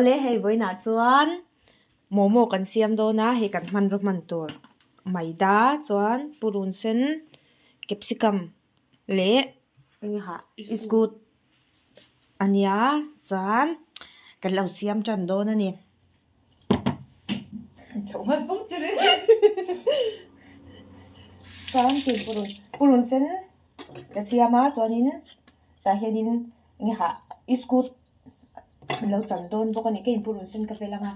Awle hei vawiinah chuan momo kan siam dawn a, hei kan hmanraw hman tur maida chuan purun sen capsicum leh eng nge hah iskut a nia chuan kan lo siam tan dawn a ni. Chuan purun sen ka siam a chuanin tah hianin eng nge hah iskut lo chan dawn bawk a ni ka inpurun sen ka vel ang a.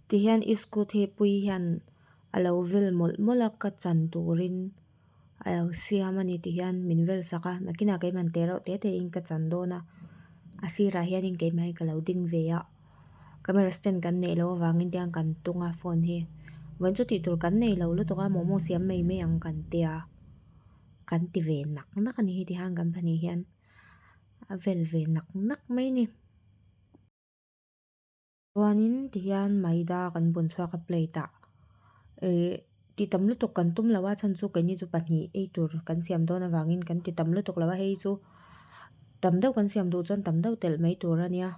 Tihian iskut hi pui hian a lo vel mawlh mawlh a ka chan turin a lo siam a ni tihian min vel sak a nakinah keimah te reuh te te in ka chan dawn a a sirah hianin keimah hi ka lo ding ve a camera stand kan neih loh avangin tiang kan tung a phone hi vawiin chu tih tur kan nei lo lutuk a momo siam mai mai ang kan tia kan ti ve nak nak a ni hi tihian kan pahnih hian a vel ve nak nak mai a ni. Chuanin tihian maida kan bun chhuak a plate ah ih ti tam lutuk kan tum lo a chhan chu keini chu pahnih ei tur kan siam dawn avangin kan ti tam lutuk lo a hei chu tam deuh kan siam duh chuan tam deuh telh mai tur a nia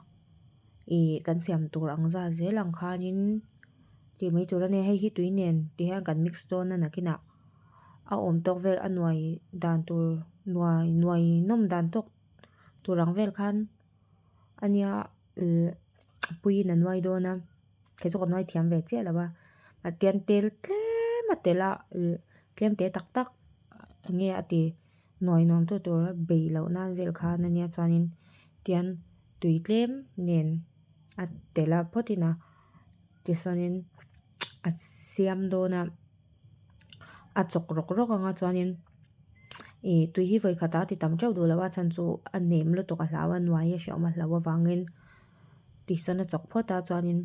ih kan siam tur ang zat zel ang khanin tih mai tur a nia hei hi tui nen tihian kan mix dawn a nakinah a awm tawk vel a nuai dan tur nuai nuai nawm dan tawk tur ang vel khan a nia ih puiin a nuai dawn a kei chu ka nuai thiam ve chiah lo a tian tel tlem a telh a ih tlem te tak tak eng nge a ti nuai nuam tu tur a bei loh nan vel khan a nia chuanin tian tui tlem nen a telh a phawt in a tichuanin a siam dawn a. A chawk rawk rawk ang a chuanin ih tui hi vawi khatah a ti tam teuh duh lo a chhan chu a nem lutuk a hlau a nuai a hrehawm a hlau avangin tisawn a chawk phawt a chuanin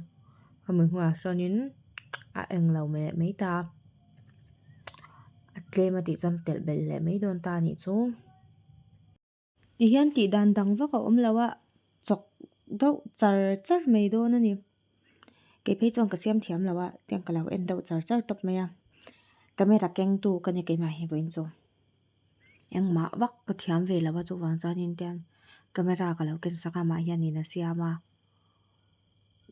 a mui hnuaiah sawnin a eng lo leh mai ta a a tlem a tih chuan telh belh leh mai dawn ta a nih chu. Ti hian tih dan dang vak a awm lo a chawk deuh char char mai dawn a ni kei phei chuan ka siam thiam lo a tiang ka lo en deuh char char tawp mai a camera keng tu ka ni keimah hi vawiin chu engmah vak ka thiam ve lo a chuvang chuanin tiang camera ka lo ken sak a amah hianin a siam a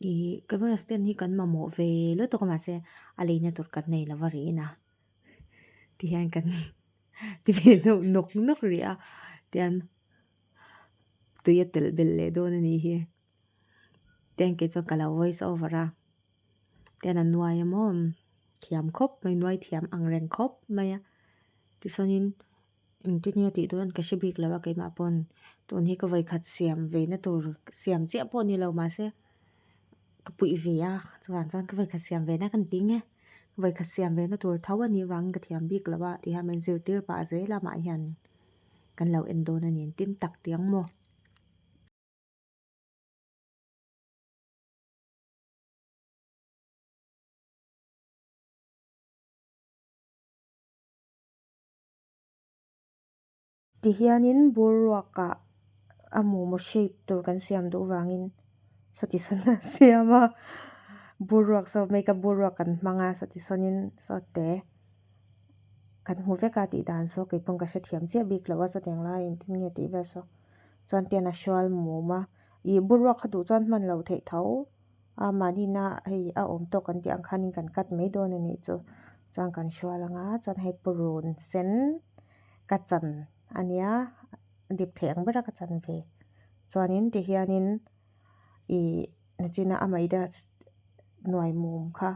ih camera stand hi kan mamawh ve lutuk a mahse a leina tur kan nei lo va rihin a ti hian kan ti ve deuh nawk nawk rih a tian tui a telh belh leh dawn a nih hi tian kei chuan ka lo voice over a tian a nuai a maw thiam khawp mai nuai thiam ang reng khawp mai a tichuanin engtin nge tih dawn ka hre bik lo a keimah pawn tun hi ka vawikhat siam ve na tur siam chiah pawh ni lo mahse ka puih ve a chuvang chuan ka vawikhat siam ve na ka ni ti nge. Vawikhat siam ve na tur tho a nih vangin ka thiam bik lo a ti hian min zirtir pah zel a mah hian kan lo en dawn a ni tin tak tih ang maw. Ti hianin boruakah a momo shape tur kan siam duh vangin sawti sawn a siam a boruak saw makeup boruak kan hmang a sawti sawnin sawte kan hmu vek a tih dan saw keipawh ka hrethiam chiah bik lo a sawtiang lai engtin nge tih vel saw chuan tian a hrual mum a ih boruak kha duh chuan hman loh theih tho a mahni na hei a awm tawk kan tih ang khanin kan cut mai dawn a nih chu chuan kan hrual ang a chuan hei purun sen. Ka chan a nia dip theih ang ber a ka chan ve chuanin tihianin ih nachina a maida nuai mum kha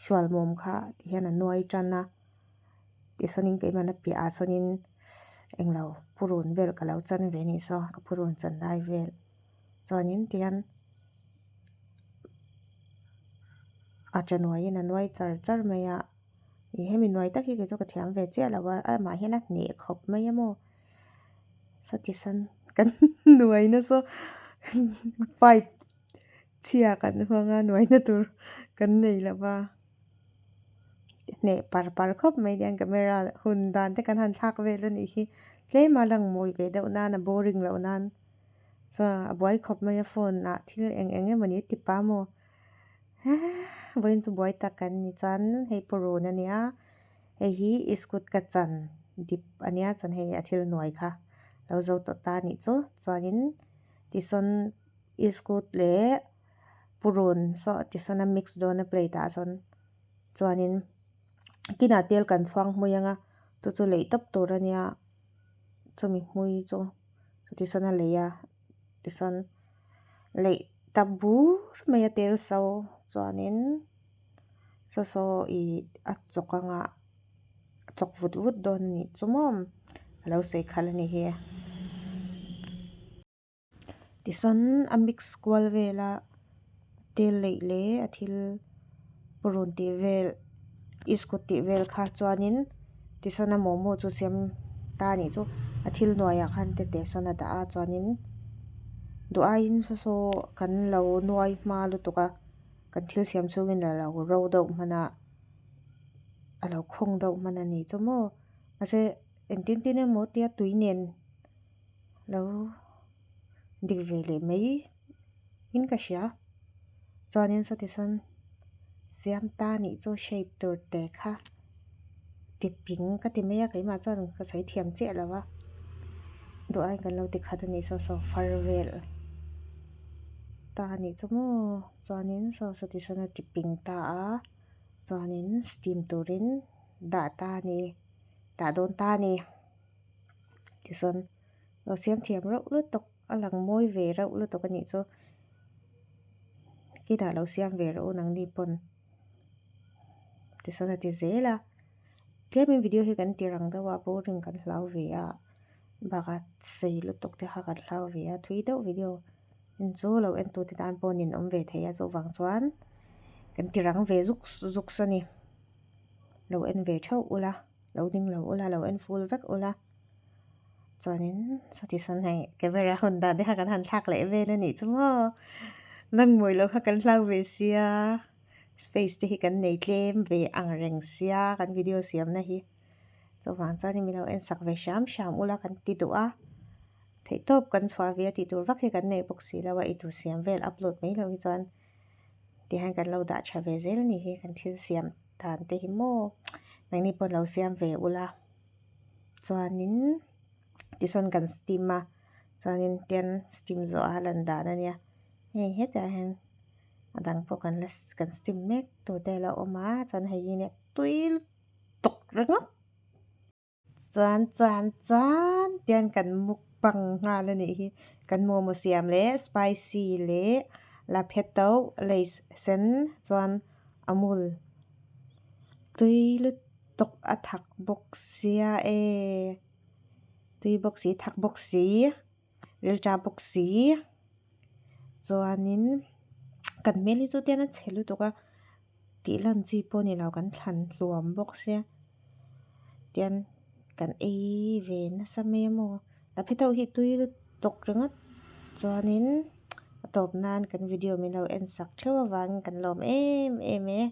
hrual mum kha tihian a nuai tan a tichuanin keimahna piahah sawnin englo purun vel ka lo chan ve anih saw ka purun chan lai vel chuanin tihian a ṭa nuaiin a nuai char char mai a. Ih hemi nuai tak hi kei chu ka thiam ve chiah lo a amah hian a hneh khawp mai a maw sawti sawn kan nuai na saw pipe chhia kan hmang a nuai na tur kan nei lo va hneh par par khawp mai hian camera hun dan te kan han thlak vel a nih hi tlem a lang mawi ve deuh nan a boring loh nan chuan a buai khawp mai a phone ah thil eng eng emawni a ti pah maw. Vawiin chu buai tak kan ni chuan hei purun a nia hei hi iskut ka chan dip a nia chuan hei a thil nuai kha lo zo tawh ta a nih chu chuanin tisawn Iskut leh purun saw tisawn a mix dawn a plate ah sawn chuanin kinah tel kan chhuang hmui anga chu chu leih tawp tur ania chumi hmui chu tisawn a lei a tisawn leih ta bur mai a tel so chuanin saw saw ih a chawk anga a chawk vut vut dawn a nih chu maw a lo sawi khalh a ni hi. Tisawn a mix kual vel a tel leih leh a thil purun tih vel iskut tih vel kha chuanin tisawn a momo chu siam ta a nih chu a thil hnuaiah khan tete sawn a dah a chuanin duh aiin saw saw kan lo nuai hma lutuk a kan thil siam chhungin a lo ro deuh hman a a lo khawng deuh hman a ni chu maw mahse engtin tin emaw tia tui nen lo dik ve leh mai in ka hria chuanin sawti sawn siam ta nih chu shape tur te kha ti ping ka ti mai a keimah chuan ka sawi thiam chiah lo va duh aiin kan lo ti khat a nih saw saw far vel ta nih chu maw chuanin saw sawti sawn a ti ping ta a chuanin steam turin dah ta a ni dah dawn ta a ni tichuan aw siam thiam reuh lutuk a lang mawi ve reuh lutuk a nih chu kinah lo siam ve rawh u nangni pawn tichuan a ti zel a tlemin video hi kan ti rang deuh a boring kan hlau ve a bakah sei lutuk te kha kan hlau ve a thui deuh video en chu lo en tu te tan pawh nin awm ve thei a chuvang chuan kan ti rang ve zuk zuk a ni lo en ve theuh ula lo ding lo ula lo en full vek ula chuanin sawti sawn hei camera hun dan te kha kan han thlak leh vel a nih chu maw lan mawi loh kha kan hlau ve sia space te hi kan nei tlem ve ang reng sia kan video siam na hi chuvang chuanin min lo en sak ve hram hram ula kan ti duh a theihtawp kan chhuah ve a tih tur vak hi kan neih bawk si lo a eitur siam vel upload mai loh hi chuan tihian kan lo dah tha ve zel a ni hi kan thil siam dan te hi maw nangni pawh lo siam ve ula chuanin tisawn kan steam a chuanin tian steam zawh a lan dan a nia hei hetah hian a dang pawh kan la kan steam mek tur te a lo awm a chuan hei hi nia tui lutuk ringawt. Chuan chuan chuan tian kan mukbang nghal a nih hi kan momo siam leh spicy leh lapheto lace sen chuan amul tui lutuk a thak bawk sia e tui bawk si thak bawk si rilṭa bawk si chuanin kan hmel hi chu tian a chhe lutuk a tih lan chi pawh a ni lo kan thlan hluam bawk sia. Tian kan ei ve nasa mai a maw la phe deuh hi tui lutuk ringawt chuanin a tawp nan kan video min lo en sak theuh avangin kan lawm em em e.